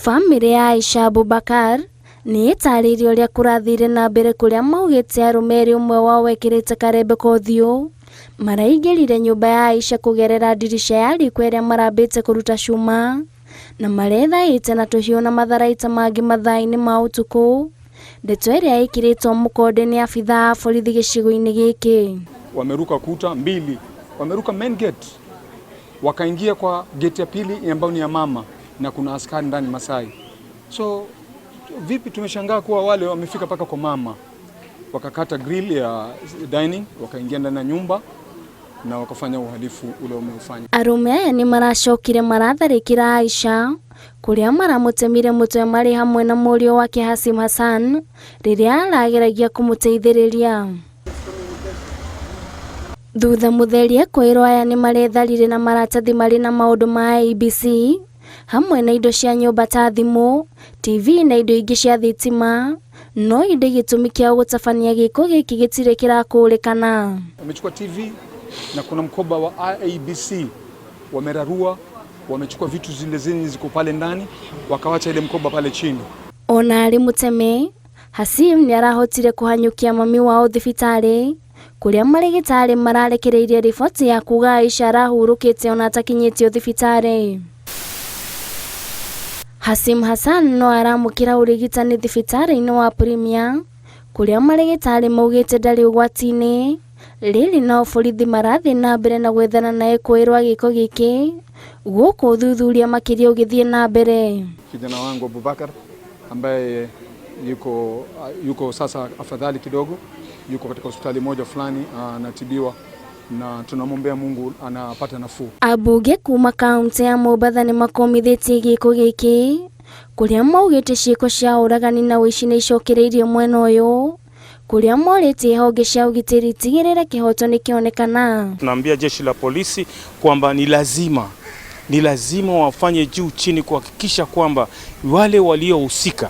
Bamĩrĩ ya Aisha Abubakar nĩ ĩtarĩirie ũrĩa kũrathire na mbere kũrĩa maugĩte arũme erĩ ũmwe wao wekĩrĩte karembeko ũthiũ maraingĩrire nyũmba ya Aisha kũgerera ndirica ya riko ĩrĩa marambĩte kũruta cuma na marethaĩte na tũhiũ na matharaita mangĩ mathaa-inĩ ma ũtukũ, ndeto ĩrĩa ĩkĩrĩtwo mũkonde nĩ abithaa a borithi gĩcigo-inĩ gĩkĩ. Wameruka kuta mbili, wameruka main gate, wakaingia kwa gate ya pili ambayo ni ya mama, na kuna askari ndani Masai. So vipi, tumeshangaa kuwa wale wamefika mpaka kwa mama, wakakata grill ya dining, wakaingia ndani ya nyumba na wakafanya uhalifu ule wameufanya. Arũme aya nĩ maracokire maratharĩkĩra Aisha kũrĩa maramũtemire mũtwe marĩ hamwe na mũriũ wake Hasim Hassan rĩrĩa arageragia kũmũteithĩrĩria. Thutha mũtheri ekwĩrwo aya nĩ maretharire na maratathi marĩ na maũndũ ma IEBC hamwe na indo cia nyũmba ta thimũ, TV na indo ingĩ cia thitima, no ĩndĩ gĩtũmi kĩa gũtabania gĩko gĩkĩ gĩtirĩ kĩrakũrĩkana. Wamechukua TV na kuna mkoba wa IEBC wamerarua, wamechukua vitu zile zenye ziko pale ndani, wakawacha ile mkoba pale chini. Ona arĩ mũteme, Hasim nĩ arahotire kũhanyũkia mami wao thibitarĩ kũrĩa marĩgĩtarĩ mararekereirie riboti ya kuga Aisha arahurũkĩte ona atakinyĩtio thibitarĩ. Hasim Hassan no aramũkĩra ũrigitani thibitarĩ-inĩ wa Premier kũrĩa marĩgĩtarĩ maugĩte ndarĩ ũgwati-inĩ. Rĩrĩ nao borithi marathiĩ na mbere na gwethana na ekũĩrwo gĩko gĩkĩ gũkũ ũthuthuria makĩria ũgĩthiĩ na mbere. Kijana wangu Abubakar ambaye yuko sasa afadhali kidogo, yuko katika hospitali moja fulani anatibiwa na tunamwombea Mungu anapata nafuu. Ambunge kuma kaunti ya Mombatha nĩ makomithĩtie gĩko gĩkĩ kũrĩa maugĩte ciĩko cia ũragani na ũici nĩ icokereirie mwena ũyũ kũrĩa morĩtie honge cia ũgitĩri itigĩrĩre kĩhoto nĩkĩonekana. Tunaambia jeshi la polisi kwamba ni lazima wafanye juu chini kuhakikisha kwamba wale waliohusika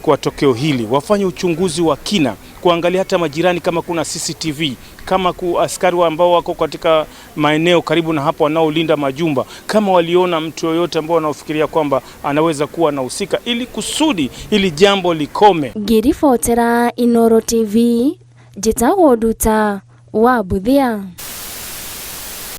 kwa tokeo hili wafanye uchunguzi wa kina, kuangalia hata majirani kama kuna CCTV, kama ku askari ambao wako katika maeneo karibu na hapo wanaolinda majumba, kama waliona mtu yoyote ambao wanaofikiria kwamba anaweza kuwa anahusika, ili kusudi ili jambo likome. Ngĩribotera Inooro TV, njĩtagwo Nduta wa Mbuthia.